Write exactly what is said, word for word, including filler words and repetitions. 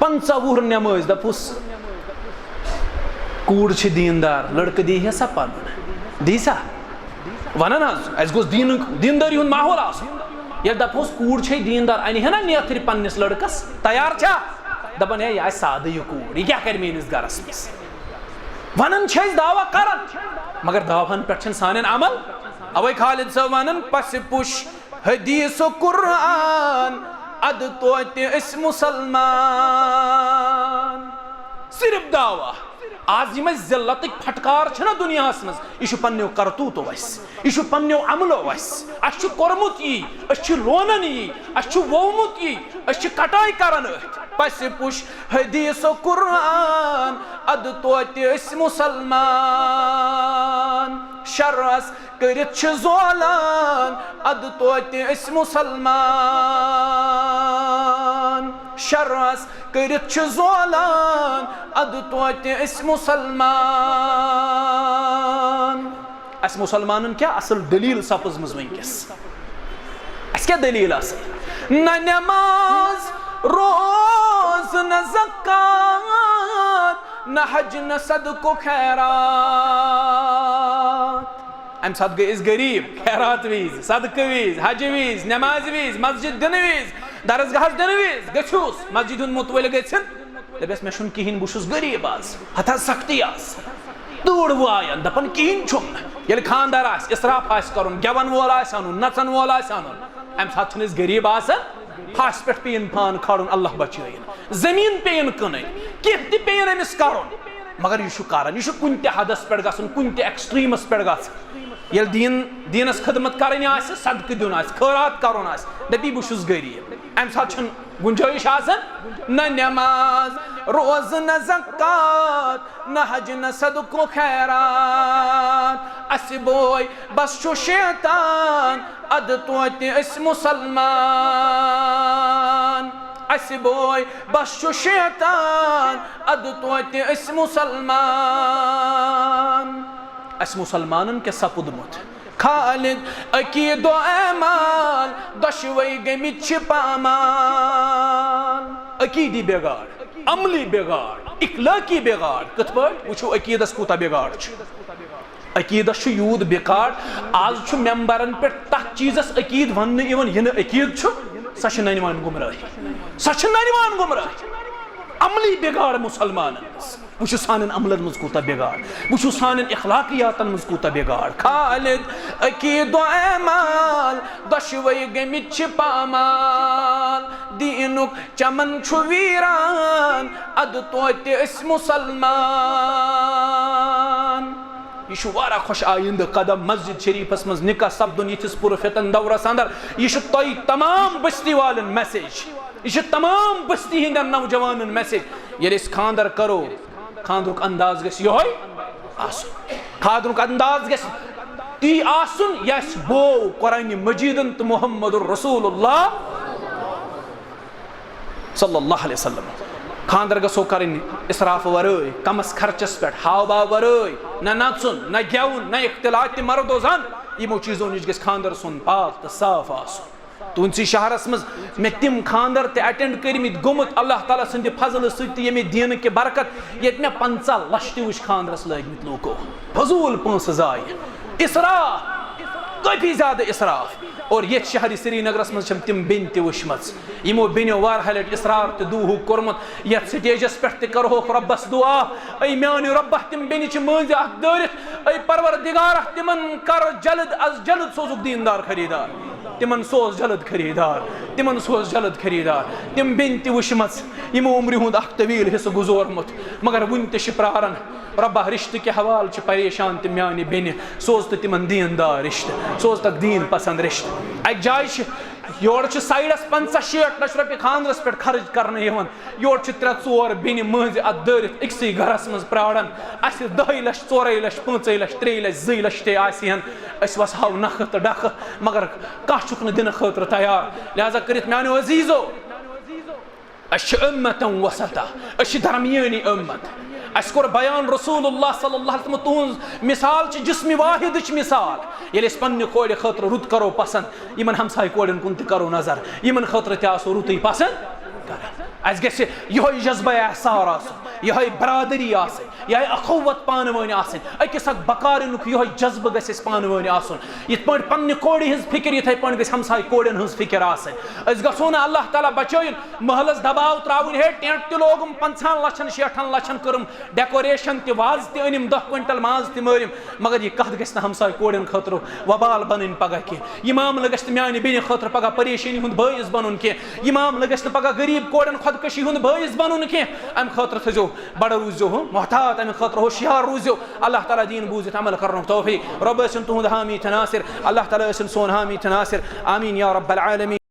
پنٛژاہ وُہُر نٮ۪مٲزۍ، دَپُس، کوٗر چھِ دیٖندار، لٔڑکہٕ دی ہے سا پَنُن، دی سا؟ وَنان حظ، اَسہِ گوٚژھ دیٖنُک، دیٖندٲری ہُنٛد ماحول آسُن۔ ییٚلہِ دَپہوس، کوٗر چھے دیٖندار، اَنہِ ہے نا نیتھٕرۍ پنٛنِس لٔڑکَس، تیار چھا؟ دَپان، ہے، یہِ آسہِ سادٕ یہِ کوٗر، یہِ کیٛاہ کَرِ میٛٲنِس گَرَس منٛز؟ وَنان چھِ أسۍ، دعویٰ کَران، مگر دعوہَن پٮ۪ٹھ چھِنہٕ سانٮ۪ن عمل۔ اَوَے خالد صٲب وَنان، پَسہِ پُش حدیث و قرآن، ادٕ توتہِ أسۍ مسلمان۔ صرف دعویٰ۔ آز یِم اَسہِ ذلتٕکۍ پھٹکار چھِنہ دُنیاہَس منٛز، یہِ چھُ پنٛنیو کرتوٗتو اَسہِ، یہِ چھُ پنٛنیو عملو اَسہِ۔ اَسہِ چھُ کوٚرمُت یی، أسۍ چھِ لونان یی، اَسہِ چھُ وومُت یی، أسۍ چھِ کٹٲے کران أتھۍ۔ پَسہِ پُش حدیث و قرآن، ادٕ توتہِ أسۍ مسلمان۔ شرعس کٔرِتھ چھِ زولان، ادٕ توتہِ أسۍ مسلمان۔ شرعس کٔرِتھ چھِ زولان، ادٕ توتہِ أسۍ مسلمان۔ اَسہِ مسلمانن کیٛاہ اصل دٔلیٖل سپٕزمٕژ وٕنکیٚس؟ اَسہِ کیٛاہ دٔلیٖل اصل؟ نہ نٮ۪ماز، روزٕ، نہ زکات، نہ حج، نہ صدقہٕ خیرات۔ اَمہِ ساتہٕ گٔے أسۍ غریٖب، خیرات وِزِ، صدقہٕ وِزِ، حجہِ وِزِ، نٮ۪مازِ وِزِ، مسجد دِنہٕ وِزِ، درسگاہس دِنہٕ وِزِ۔ گٔژھِوس مسجد ہُنٛد مُتوَلہِ گٔژھِتھ، دَپٮ۪س، مےٚ چھُنہٕ کِہیٖنۍ، بہٕ چھُس غریٖب آز، ہتہٕ حظ سختی آز۔ تۭر وایان، دَپان، کِہیٖنۍ چھُنہٕ۔ ییٚلہِ خانٛدر آسہِ، اِسراف آسہِ کَرُن، گٮ۪وَن وول آسہِ اَنُن، نَژَن وول آسہِ اَنُن، اَمہِ ساتہٕ چھِنہٕ أسۍ غریٖب آسان۔ پھاسہِ پٮ۪ٹھ پیٚیِن پان کھالُن، اللہ بچٲیِن۔ زٔمیٖن پیٚیِن کٕنٕنۍ، کینٛہہ تہِ پیٚیِن أمِس کَرُن، مگر یہِ چھُ کَران، یہِ چھُ کُنہِ تہِ حدس پٮ۪ٹھ گژھان، کُنہِ تہِ ایکسٹریٖمَس پٮ۪ٹھ گژھان۔ ییٚلہِ دیٖن، دیٖنَس خدمت کَرٕنۍ آسہِ، صدقہٕ دیُن آسہِ، خٲرات کَرُن آسہِ، دَپی، بہٕ چھُس غریٖب۔ اَمہِ ساتہٕ چھُنہٕ گُنجٲیِش آسان، نہ نٮ۪ماز، روزٕ، نہ زکات، نہ حج، نہ صدقہٕ خیرات۔ اَسہِ بوے بس چھُ شیطان، اَدٕ توتہِ أسۍ مسلمان۔ اَسہِ بوے بس چھُ شیطان، اَدٕ توتہِ أسۍ مسلمان۔ اَسہِ مسلمانن کیٛاہ سپُدمُت؟ خالد، عقیدٕ و اعمال دۄشوے گٔمٕتۍ چھِ پامال۔ عقیدی بگاڑ، عملی بگاڑ، اخلٲقی بگاڑ۔ کِتھ پٲٹھۍ؟ وٕچھِو عقیدس کوٗتاہ بگاڑ چھُ۔ عقیدس چھُ یوٗت بگاڑ، آز چھُ ممبرن پٮ۪ٹھ تتھ چیٖزس عقیدٕ وننہٕ یِوان، یہِ نہٕ عقیدٕ چھُ، سۄ چھِ ننہِ وان گمراہی۔ سۄ چھِ ننہِ وان گمراہی۔ عملی بگاڑ مسلمانن منٛز۔ وٕچھِو سانٮ۪ن عملن منٛز کوٗتاہ بگاڑ، وٕچھِو سانٮ۪ن اخلاقیاتن منٛز کوٗتاہ بگاڑ۔ خالد، عقیدٕ و اعمال دۄشوے گٔمٕتۍ چھِ پامال۔ دیٖنُک چمن چھُ ویران، اَدٕ توتہِ أسۍ مسلمان۔ یہِ چھُ واریاہ خۄش آیندٕ قدم مسجد شریفس منٛز نکاح سپدُن یِتھِس پُر فتن دورس اندر۔ یہِ چھُ تۄہہِ تمام بستی والٮ۪ن میسیج، یہِ چھِ تمام بستی ہٕنٛدٮ۪ن نوجوانن میسیج۔ ییٚلہِ أسۍ خانٛدر کرو، خانٛدرُک انداز گژھِ یِہوٚے آسُن۔ خانٛدرُک انداز گژھِ تی آسُن، یہِ اَسہِ بوو قرآنِ مجیدن تہٕ محمد رسول اللہ صلی اللہ علیہ وسلم۔ خانٛدر گژھو کرٕنۍ اسراف ورٲے، کمس خرچس پٮ۪ٹھ، ہاو باو ورٲے، نہ نژُن، نہ گٮ۪وُن، نہ اختلاط مرد و زن۔ یِمو چیٖزو نِش گژھِ خانٛدر سون پاک تہٕ صاف آسُن۔ تُہنٛدسٕے شہرس منٛز مےٚ تِم خانٛدر تہِ اٹینڈ کٔرمٕتۍ، گوٚمُت اللہ تعالیٰ سٕنٛدِ فضلہٕ سۭتۍ تہٕ ییٚمہِ دیٖنہٕ کہِ برکت، ییٚتہِ مےٚ پنٛژاہ لچھ تہِ وٕچھ خانٛدرس لٲگمٕتۍ لوٗکو۔ فضوٗل پونٛسہٕ ضایع، اسراف، کٲفی زیادٕ اسراف۔ اور ییٚتھۍ شہرِ سرینگرس منٛز چھَم تِم بیٚنہِ تہِ وٕچھمژٕ، یِمو بیٚنیو واریاہ لٹہِ اسراف تہٕ دوٗہُک کوٚرمُت۔ یتھ سٹیجس پٮ۪ٹھ تہِ کرہوکھ رۄبس دعا، اے میانہِ رۄبہ، تِم بیٚنہِ چھِ مٲنٛزِ اکھ دٲرِتھ، اے پروردگارہ، تِمن کر جلد از جلد سوزُکھ دیٖندار خریٖدار۔ تِمن سوز جلد خریٖدار، تِمن سوز جلد خریٖدار۔ تِم بیٚنہِ تہِ وٕچھمژٕ، یِمو عمرِ ہُنٛد اکھ طویل حصہٕ گُزورمُت، مگر وُنہِ تہِ چھِ پراران۔ رۄبہ، رشتہٕ کہِ حوالہٕ چھِ پریشان تِم میانہِ بیٚنہِ۔ سوز تہٕ تِمن دیٖندار رشتہٕ، سوز تَکھ دیٖن پسند رشتہٕ۔ اکہِ جایہِ چھِ، یورٕ چھِ سایڈس پنٛژاہ شیٹھ لچھ رۄپیہِ خانٛدرس پٮ۪ٹھ خرٕچ کرنہٕ یِوان، یورٕ چھِ ترٛےٚ ژور بیٚنہِ مٲنٛزِ اتھ دٲرِتھ أکسٕے گرس منٛز پراران۔ اسہِ دَہے لچھ، ژورے لچھ، پانٛژے لچھ، ترٛیٚیہِ لچھ، زٕے لچھ تہِ آسہِ ہن، أسۍ وسہو نکھٕ تہٕ ڈکھٕ، مگر کانٛہہ چھُکھ نہٕ دِنہٕ خٲطرٕ تیار۔ لہذا کٔرِتھ میانیو عزیزو، أسۍ چھِ امتاً وسطا، أسۍ چھِ درمیٲنی امت۔ اسہِ کوٚر بیان رسول اللہ صلی اللہ علیہ وسلم تُہنٛز مثال چھِ جسمِ واحدٕچ مثال۔ ییٚلہِ أسۍ پننہِ کورِ خٲطرٕ رُت کرو پسند، یِمن ہمسایہِ کورٮ۪ن کُن تہِ کرو نظر، یِمن خٲطرٕ تہِ آسو رُتُے پسند کران۔ اَسہِ گژھِ یِہوٚے جذبہ احسار آسُن، یِہوٚے برادری آسٕنۍ، یِہوٚے اخوت پانہٕ ؤنۍ آسٕنۍ، أکِس اکھ بکارنُک یِہوٚے جذبہٕ گژھِ اَسہِ پانہٕ ؤنۍ آسُن۔ یِتھ پٲٹھۍ پننہِ کورِ ہٕنٛز فِکر، یِتھَے پٲٹھۍ گژھِ ہمسایہِ کورٮ۪ن ہٕنٛز فِکر آسٕنۍ۔ أسۍ گژھو نہٕ، اللہ تعالیٰ بچٲیِن، محلس دباو ترٛاوٕنۍ، ہے ٹینٹ تہِ لوگُم پنٛژاہن لچھن شیٹھن لچھن، کٔرٕم ڈیکوریشن تہِ، وازٕ تہِ أنِم، دَہ کوینٹل ماز تہِ مٲرِم، مگر یہِ کتھ گژھِ نہٕ ہمسایہِ کورٮ۪ن خٲطرٕ وبال بنٕنۍ پگاہ کینٛہہ۔ یہِ معاملہٕ گژھِ نہٕ میانہِ بیٚنہِ خٲطرٕ پگاہ پریشٲنی ہُنٛد بٲعث بنُن کینٛہہ۔ یہِ معاملہٕ گژھِ نہٕ پگاہ غریب کورٮ۪ن خودکشی ہُنٛد بٲعث بنُن کینٛہہ۔ امہِ خٲطرٕ تھٲیزیو، بڑٕ روٗززیو ہُہ محتاط، امہِ خٲطرٕ ہوشیار روٗززیو۔ اللہ تعالیٰ دِیِن بوٗزِتھ عمل کرنُک توفیق۔ رۄب ٲسِن تُہُنٛد حامی تہٕ ناصر، اللہ تعالیٰ ٲسِن سون حامی تہٕ ناصر۔ آمین یا رب العالمین۔